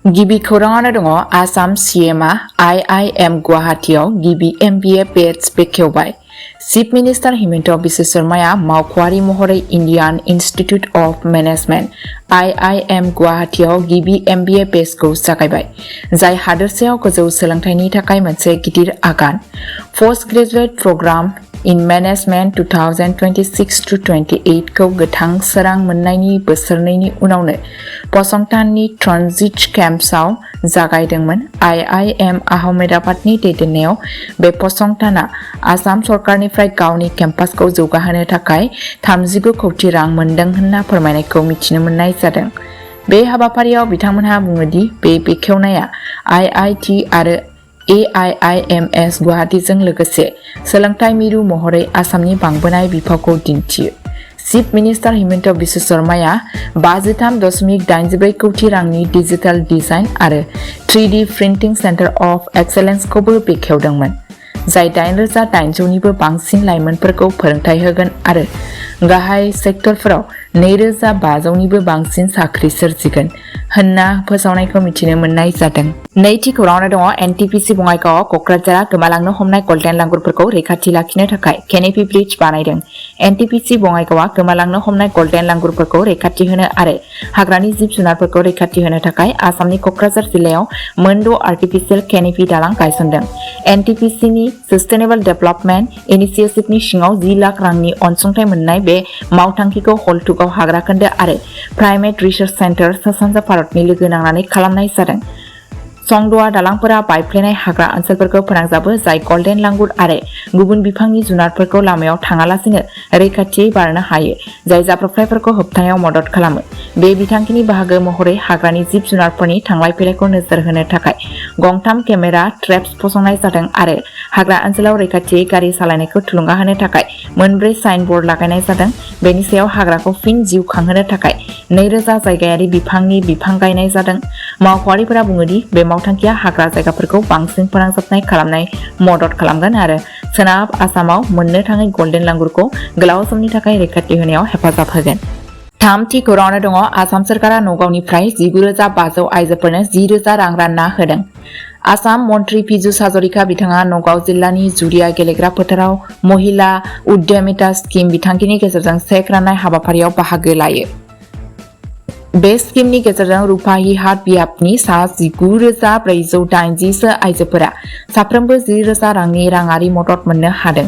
गिबि खौराङानो दङ Assam CM IIM गुवाहाटीआव गिबि MBA Batch बेखेवबाय। चिफ मिनिस्टार हिमन्त बिश्व शर्माया मावख'आरि महरै Indian institute of management IIM गुवाहाटीआव गिबि MBA Batchखौ जागायबाय, जाय हादोरसायाव गोजौ सोलोंथाइनि थाखाय मोनसे गिदिर आगान। पोस्ट ग्रेजुवेट प्रग्राम इन मेनेजमेन्ट 2026-28 खौ गोथां सोरां मोननायनि बोसोरनैनि उनावनो फसंथाननि ट्रानजिट केम्पसआव जागायदोंमोन। IIM आहमेदाबादनि दैदेननायाव बे फसंथाना आसाम सरकारनिफ्राय गावनि केम्पासखौ जौगाहोनो थाखाय 39 कौटि रां मोनदों होनना फोरमायनायखौ मिथिनो मोननाय जादों। बे हाबाफारियाव बिथांमोनहा बुङो दि बे बेखेवनाया IIT आरो AIIMS गुवाहाटीजों लोगोसे सोलोंथाइ मिरु महरै आसामनि बांबोनाय बिफावखौ दिन्थियो। चिफ मिनिस्टार हिमन्त बिश्व शर्माया 53.84 कौटि रांनि डिजिटेल डिजाइन आरो 3D प्रिन्टिं सेन्टार अफ एक्सेलेन्सखौबो बेखेवदोंमोन, जाय 8,800निबो बांसिन लाइमोनफोरखौ फोरोंथाय होगोन आरो गाहाय सेक्टरफोराव 2,500निबो बांसिन साख्रि सोरजिगोन होनना फोसावनायखौ मिथिनो मोननाय जादों। नैथि खौराङावनो दङ NTPC बङाइगावआव क'क्राझारा गोमालांनो हमनाय गल्डेन लांगुरफोरखौ रैखाथि लाखिनो थाखाय केनपि ब्रिज बानायदों। NTPC बङाइगावआ गोमालांनो हमनाय गल्डेन लांगुरफोरखौ रैखाथि होनो आरो हाग्रानि जिब जुनारफोरखौ रैखाथि होनो थाखाय आसामनि क'क्राझार जिल्लायाव मोनद' आर्टिफिशियेल केनपि दालां गायसनदों। NTPCनि सस्टेनेबल डेभेलपमेन्ट इनिशिएटिभनि सिङाव 10 लाख रांनि अनसुंथाइ मोननाय बे मावथांखिखौ हलथुगाव हाग्रा खोन्दो आरो प्राइमेट रिसार्च सेन्टार सा-सानजा भारतनि लोगो नांनानै खालामनाय जादों। संद'आ दालांफोरा बायफ्लेनाय हाग्रा ओनसोलफोरखौ फोनांजाबो, जाय गल्डेन लांगुर आरो गुबुन बिफांनि जुनारफोरखौ लामायाव थाङालासिनो रैखाथियै बारनो हायो, जाय जाब्रबथायफोरखौ होबथानायाव मदद खालामो। बे बिथांखिनि बाहागो महरै हाग्रानि जिब जुनारफोरनि थांलाय फैलायखौ नोजोर होनो थाखाय गंथाम केमेरा ट्रेप्स फसंनाय जादों आरो हाग्रा ओनसोलाव रैखाथियै गारि सालायनायखौ थुलुंगा होनो थाखाय 4 साइन बर्ड लागायनाय जादों। बेनि सायाव हाग्राखौ फिन जिउ खांहोनो थाखाय 2,000 जायगायारि बिफांनि बिफां गायनाय जादों। मावख'आरिफोरा बुङो दि बे मावथांखिया हाग्रा जायगाफोरखौ बांसिन फोनांजाबनाय खालामनाय मदद खालामगोन आरो सोनाब आसामाव मोननो थाङै गल्डेन लांगुरखौ गोलाव समनि थाखाय रैखाथि होनायाव हेफाजाब होगोन। थामथि खौराङावनो दङ आसाम सोरखारा नगावनिफ्राय 19,500 आइजोफोरनो 10,000 रां रानना होदों। आसाम मन्त्रि पीयूष हाजरिका बिथाङा नगाव जिल्लानि जुरिया गेलेग्रा फोथाराव महिला उद्यमिता स्किम बिथांखिनि गेजेरजों चेक राननाय हाबाफारियाव बाहागो लायो। बे स्किमनि गेजेरजों रुफाहि हाट बियाबनि सा 19,480 सो आइजोफोरा साफ्रोमबो 10,000 रांनि राङारि मदद मोननो हादों।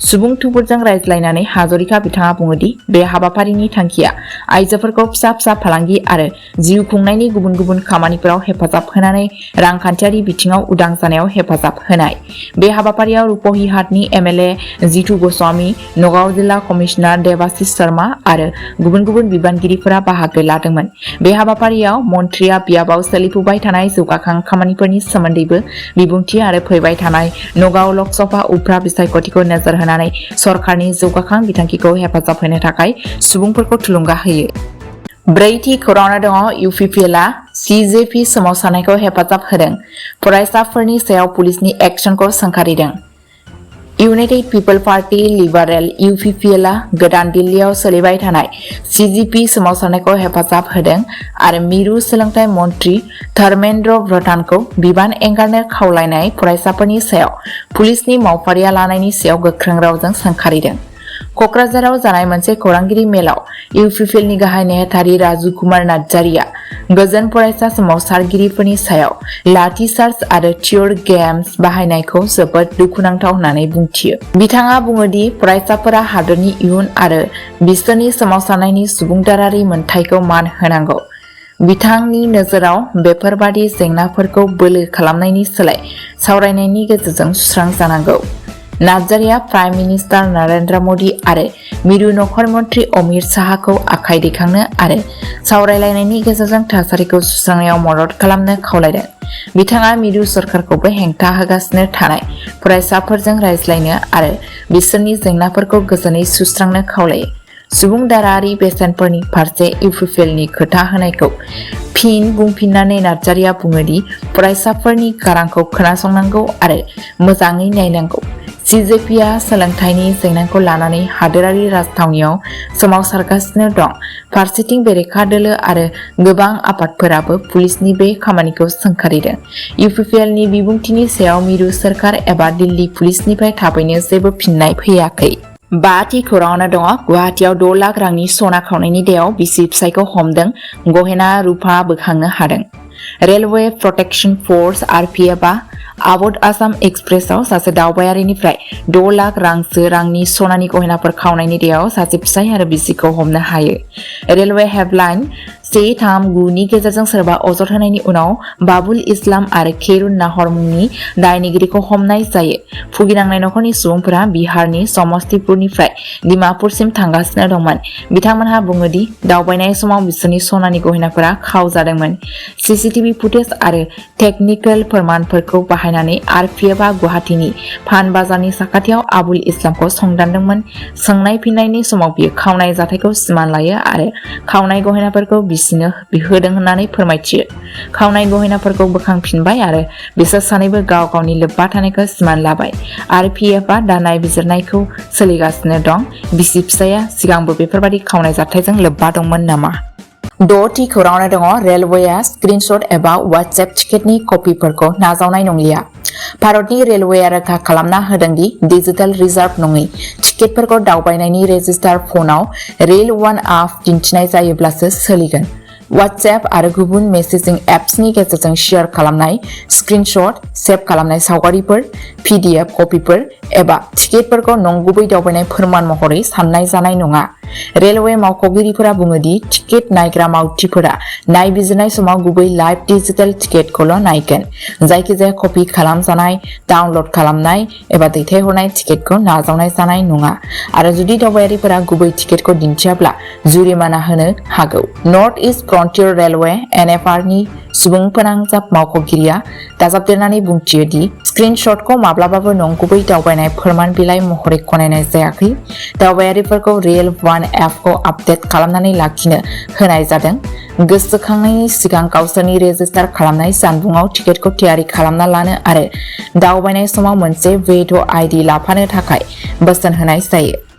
सुबुं थुबुरजों रायज्लायनानै हाजरिका बिथाङा बुङो दि बे हाबाफारिनि थांखिया आइजोफोरखौ फिसा फिसा फालांगि आरो जिउ खुंनायनि गुबुन गुबुन खामानिफोराव हेफाजाब होनानै रांखान्थियारि बिथिङाव उदां जानायाव हेफाजाब होनाय। बे हाबाफारियाव रुपहि हाटनि MLA जितु गस्वामी, नगाव जिल्ला कमिशनार देबाशिष शर्मा आरो गुबुन गुबुन बिबानगिरिफोरा बाहागो लादोंमोन। बे हाबाफारियाव मन्थ्रिया बियाबाव सोलिफुबाय थानाय जौगाखां खामानिफोरनि सोमोन्दैबो बिबुंथि आरो फैबाय थानाय नगाव लकसभा उफ्रा बिसायख'थिखौ नोजोर होनानै सरकारनि जौगाखां बिथांखिखौ हेफाजाब होनो थाखाय सुबुंफोरखौ थुलुंगा होयो। ब्रैथि खौराङावनो दङ UPPLआ CJP सोमावसारनायखौ हेफाजाब होदों, फरायसाफोरनि सायाव पुलिसनि एक्सनखौ सोंखारिदों। इउनाइटेड पिपल पार्टी लिबारेल UPPLआ गोदान दिल्लीयाव सोलिबाय थानाय CJP सोमावसारनायखौ हेफाजाब होदों आरो मिरु सोलोंथाइ मन्थ्रि धर्मेन्द्र प्रधानखौ बिबान एंगारनो खावलायनाय फरायसाफोरनि सायाव पुलिसनि मावफारिया लानायनि सायाव गोख्रों रावजों सोंखारिदों। क'क्राझाराव जानाय मोनसे खौरांगिरि मेलाव UPPLनि गाहाय नेहाथारि राजु कुमार नार्जारिया गोजोन फरायसा सोमावसारगिरिफोरनि सायाव लाठीचार्ज आरो टियर गेस बाहायनायखौ जोबोद दुखुनांथाव होननानै बुंथियो। बिथाङा बुङो दि फरायसाफोरा हादोरनि इयुन आरो बिसोरनि सोमावसारनायनि सुबुंदारारि मोनथायखौ मान होनांगौ। बिथांनि नोजोराव बेफोरबादि जेंनाफोरखौ बोलो खालामनायनि सोलाय सावरायनायनि गेजेरजों सुस्रांजानांगौ। नार्जारिया प्राइम मिनिस्टार नरेन्द्र मदि आरो मिरु नखर मन्थ्रि अमित शाहखौ आखाइ दैखांनो आरो सावरायलायनायनि गेजेरजों थासारिखौ सुस्रांनायाव मदद खालामनो खावलायदों। बिथाङा मिरु सरकारखौबो हेंथा होगासिनो थानाय फरायसाफोरजों रायज्लायनो आरो बिसोरनि जेंनाफोरखौ गोजोनै सुस्रांनो खावलायो। सुबुंदारारि बेसेनफोरनि फारसे UPPLनि खोथा होनायखौ फिन बुंफिननानै नार्जारिया बुङो दि फरायसाफोरनि गारांखौ खोनासंनांगौ आरो मोजाङै नायनांगौ। CJPआ सोलोंथाइनि जेंनाखौ लानानै हादोरारि राजथावनियाव सोमावसारगासिनो दं। फारसेथिं बेरेखा दोलो आरो गोबां आफादफोराबो पुलिसनि बे खामानिखौ सोंखारिदों। UPPLनि बिबुंथिनि सायाव मिरु सोरखार एबा दिल्ली पुलिसनिफ्राय थाबैनो जेबो फिननाय फैयाखै। बाथि खौराङावनो दङ गुवाहाटीआव 6 लाख रांनि सना खावनायनि दायाव बिसि फिसायखौ हमदों, गहेना रुफा बोखांनो हादों। रेलवे प्रटेक्शन फोर्स RPFआ आबोद आसाम एक्सप्रेसआव सासे दावबायारिनिफ्राय 6 लाख रांसो रांनि सनानि गहेनाफोर खावनायनि दायाव सासे फिसाय आरो बिसिखौ हमनो हायो। रेलवे हेडलाइन 139 नि गेजेरजों सोरबा अजद होनायनि उनाव बाबुल इस्लाम आरो खेरुन नाहर मुंनि दायनिगिरिखौ हमनाय जायो। भुगिनांनाय नखरनि सुबुंफोरा बिहारनि समस्तीपुरनिफ्राय डिमापुरसिम थांगासिनो दंमोन। बिथांमोनहा बुङो दि दावबायनाय समाव बिसोरनि सनानि गहेनाफोरा खावजादोंमोन। CCTV फुटेज आरो टेकनिकेल फोरमानफोरखौ बाहायनानै RPFआ गुवाहाटीनि फान बाजारनि साखाथियाव आबुल इस्लामखौ संदानदोंमोन। सोंनाय फिननायनि समाव बियो खावनाय जाथायखौ सिमान लायो आरो खावनाय गहेनाफोरखौ बिसिनो होदों होननानै फोरमायथियो। खावनाय गहेनाफोरखौ बोखांफिनबाय आरो बिसोर सानैबो गाव गावनि लोब्बा थानायखौ सिमान लाबाय। RPFआ दा नायबिजिरनायखौ सोलिगासिनो दं। बिसि फिसाया सिगांबो बेफोरबादि खावनाय जाथायजों लोब्बा दंमोन नामा? 6थि खौराङावनो दङ रेलवेआ स्क्रिनशट एबा WhatsApp टिकेटनि कपिफोरखौ नाजावनाय नंलिया। भारतनि रेलवेआ रोखा खालामना होदों दि डिजिटेल रिजार्भ नङै टिकेटफोरखौ दावबायनायनि रेजिस्टार फनाव रेल वान आप दिन्थिनाय जायोब्लासो सोलिगोन। WhatsApp आरो गुबुन मेसेजिं एप्सनि गेजेरजों शेयार खालामनाय स्क्रिनशट, सेभ खालामनाय सावगारिफोर, PDF कपिफोर एबा टिकेटफोरखौ नंगुबै दावबायनाय फोरमान महरै साननाय जानाय नङा। रेलवे मावख'गिरिफोरा बुङो दि टिकेट नायग्रा मावथिफोरा नायबिजिरनाय समाव गुबै लाइभ डिजिटेल टिकेटखौल' नायगोन। जायखिजाया कपि खालामजानाय, डाउनल'ड खालामनाय एबा दैथायहरनाय टिकेटखौ नाजावनाय जानाय नङा आरो जुदि दावबायारिफोरा गुबै टिकेटखौ दिन्थियाब्ला जुरिमाना होनो हागौ। North east frontier railway NFR नि सुबुं फोनांजाब मावख'गिरिया दाजाबदेरनानै बुंथियो दि स्क्रिनशटखौ माब्लाबाबो नंगुबै दावबायनाय फोरमान बिलाइ महरै गनायनाय जायाखै। दावबायारिफोरखौ रेल वान एपखौ आपडेट खालामनानै लाखिनो होनाय जादों। गोसोखांनायनि सिगां गावसोरनि रेजिस्टार खालामनाय जानबुंआव टिकेटखौ थियारि खालामना लानो आरो दावबायनाय समाव मोनसे वैध ID लाफानो थाखाय बोसोन होनाय जायो।